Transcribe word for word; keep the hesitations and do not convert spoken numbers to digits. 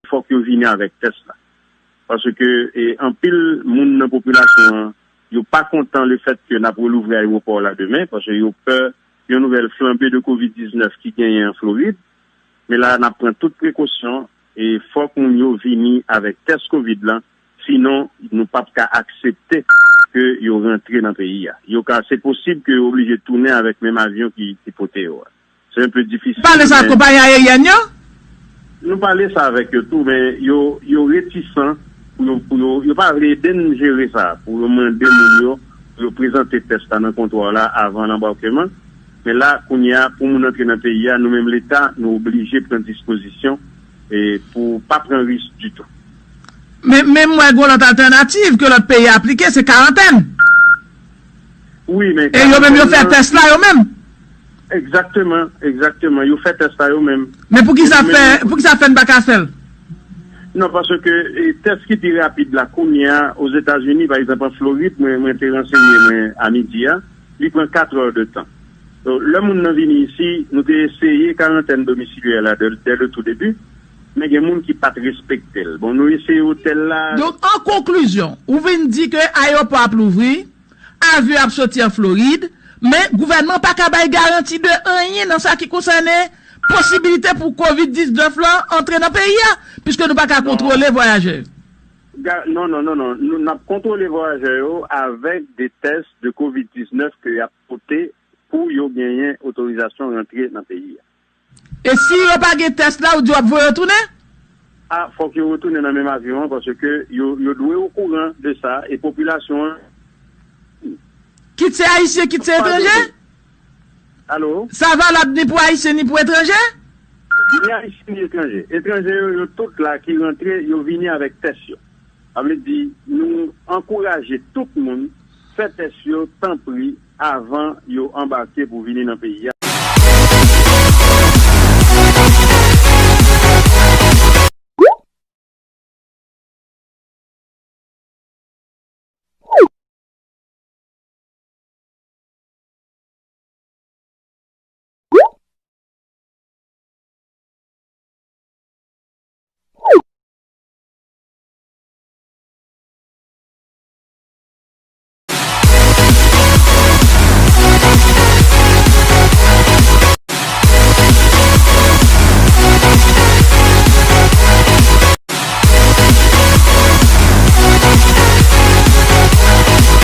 fòk yo vini avèk tès la. Paske, e, anpil moun nan popilasyon an, yo pa kontan lefètke n ap relouvri ayewopò la demen, paske yo pè yon nouvèl flanbe de kovid diznèf ki genyen an Florid. Men la, n ap pran tout prekosyon, e fòk moun yo vini avèk tès kovid lan, sinon nou p ap ka aksepte ke yo rantre nan peyi a. Yo ka, se posib ke yo oblije tounen avèk menm avyon ki, ki pote yo a. Se un peu difisil, pale sa ak men konpayi ayeryèn yo? Nou pale sa avèk yo tou, men yo, yo retisan pou yo, pou yo, yo pa vle ede n jere sa, pou yo mande moun yo, pou yo prezante tès la nan kontwa la avan lanbakman. Men la, kounye a, pou moun antre nan peyi a, nou menm Leta, nou oblije pran dispozisyon e pou pa pran risk ditou. Men, men m wè gon lòt altènativ ke lòt peyi aplike, se karantèn. Wi, men e yo menm yo fè karantèn tès la yo menm. Egzakteman, egzakteman. Yo fè tès la yo menm. Men poukisa fè, poukisa fè n pa ka fè l? Non, paske, e, tès ki pi rapid la, kounye a, Ozetazini, pa egzanp, an Florid, mwen, mwen te ransenye mwen a midi a, li pran kat è de tan. Donk, lè moun nan vini isi, nou te eseye karantèn domisilye la dè, dè le tou debi, men gen moun ki pa t respekte l. Bon, nou eseye otèl la. Donk, an konklizyon, ou vin di ke ayewopò ap louvri, avyon ap soti an Florid, men gouvènman pa ka bay garanti de anyen nan sa ki konsène posibilite pou kovid diznèf lan antre nan peyi a, piske nou pa ka kontwole vwayajè yo. Ga-, non, non, non, non. Nou, n ap kontwole vwayajè yo avèk de tès de kovid diznèf ke y ap pote pou yo genyen otorizasyon rantre nan peyi a. E si yo pa gen tès la, ou di w ap voye yo tounen? A, fòk yo retounen nan menm avyon an, paske yo, yo dwe okouran de sa, e popilasyon an. Kit se ayisyen, kit se etranje? Alo? Sa valab ni pou ayisyen, ni pou etranje? Ni ayisyen, ni etranje. Etranje yo, yo tout la ki rantre, yo vini avèk tès yo. Sa vle di, nou ankouraje tout moun fè tès yo, tanpri, avan yo anbake pou vini nan peyi a.